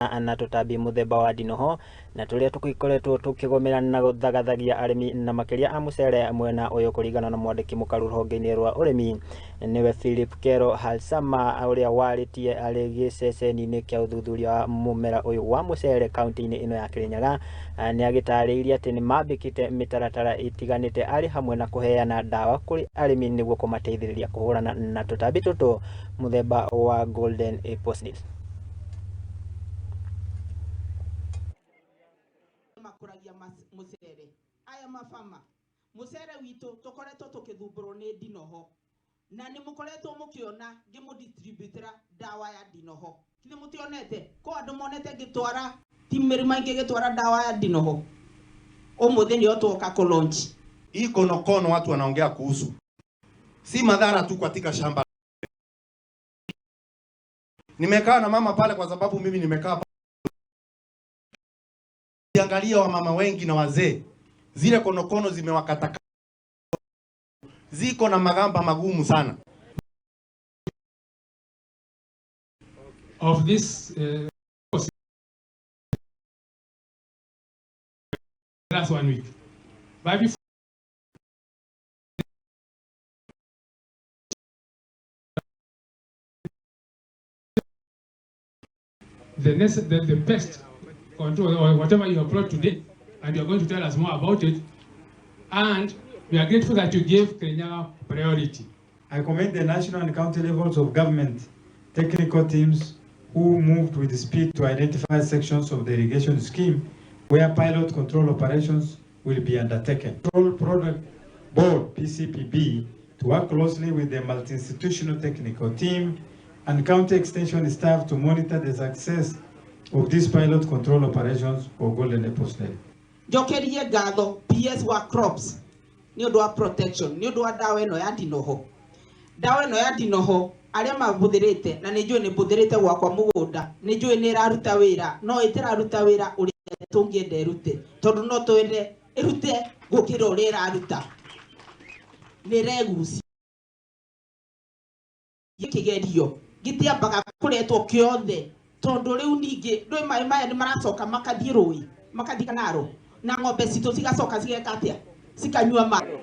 Na tũtambi mũthemba wa ndinoho na tũrĩa tũgĩkoretwo tũkĩgũmĩra na gũthagathagia arĩmi na makĩria a mũcere mwena ũyũ. Kũringana na mwandĩki mũkaru rũhonge-inĩ rwa ũrĩmi, nĩwe Philip Kero Halsama, ũrĩa warĩtie arĩ gĩceceni-inĩ kĩa ũthuthuria wa mũmera ũyũ wa mũcere kaunti-inĩ ĩno ya Kĩrĩnyaga, nĩ agĩtarĩirie atĩ nĩ mambĩkĩte mĩtaratara ĩtiganĩte arĩ hamwe na kũheana ndawa kũrĩ arĩmi nĩguo kũmateithĩrĩria kũhũrana na tũtambi tũtũ mũthemba wa golden apple snail. Makũragia mũcere aya mabama mũcere witũ tũkoretwo tũkĩthumbũrwo nĩ ndinoho, na nĩ mũkoretwo mũkĩona ngĩmũdistributĩra ndawa ya ndinoho. Nĩ mũtionete ko andũ monete ngĩtwara ti mĩrĩma ingĩ gĩtwara ndawa ya ndinoho? Ũmũthĩ nĩyo twoka kũ launch. Hii konokono watu wanaongea kuhusu, si madhara tu katika shamba. Nimekaa na mama pale kwa sababu mimi nimekaa Angalia wamama wengi na wazee, zile konokono zimewakata, ziko na magamba magumu sana. Of this last one week. But before the pest control or whatever you have brought today, and you are going to tell us more about it. And we are grateful that you gave Kirinyaga priority. I commend the national and county levels of government technical teams who moved with speed to identify sections of the irrigation scheme where pilot control operations will be undertaken. Control Product Board, PCPB, to work closely with the multi-institutional technical team and county extension staff to monitor the success of these pilot control operations for golden apple snail. Njokerie ngatho PS wa crops nĩ ũndũ wa protection, nĩ ũndũ wa ndawa ĩno ya ndinoho. Ndawa ĩno ya ndinoho arĩa mabũthĩrĩte, na nĩ njũĩ nĩ mbũthĩrĩte gwakwa mũgũnda, nĩ njũĩ nĩ ĩraruta wĩra, no ĩtĩraruta wĩra ũrĩa tũngĩenda ĩrute, tondũ no twende ĩrute gũkĩra ũrĩa ĩraruta. Nĩ ĩregucia kĩgerio gĩtiambaga kũretwo kĩothe, tondũ rĩu ningĩ ndũĩ maĩ maya nĩ maracoka makathiĩ rũĩ, makathiĩ kanaro, na ng'ombe citũ cigacoka cigeka atĩa? Cikanyua maĩ.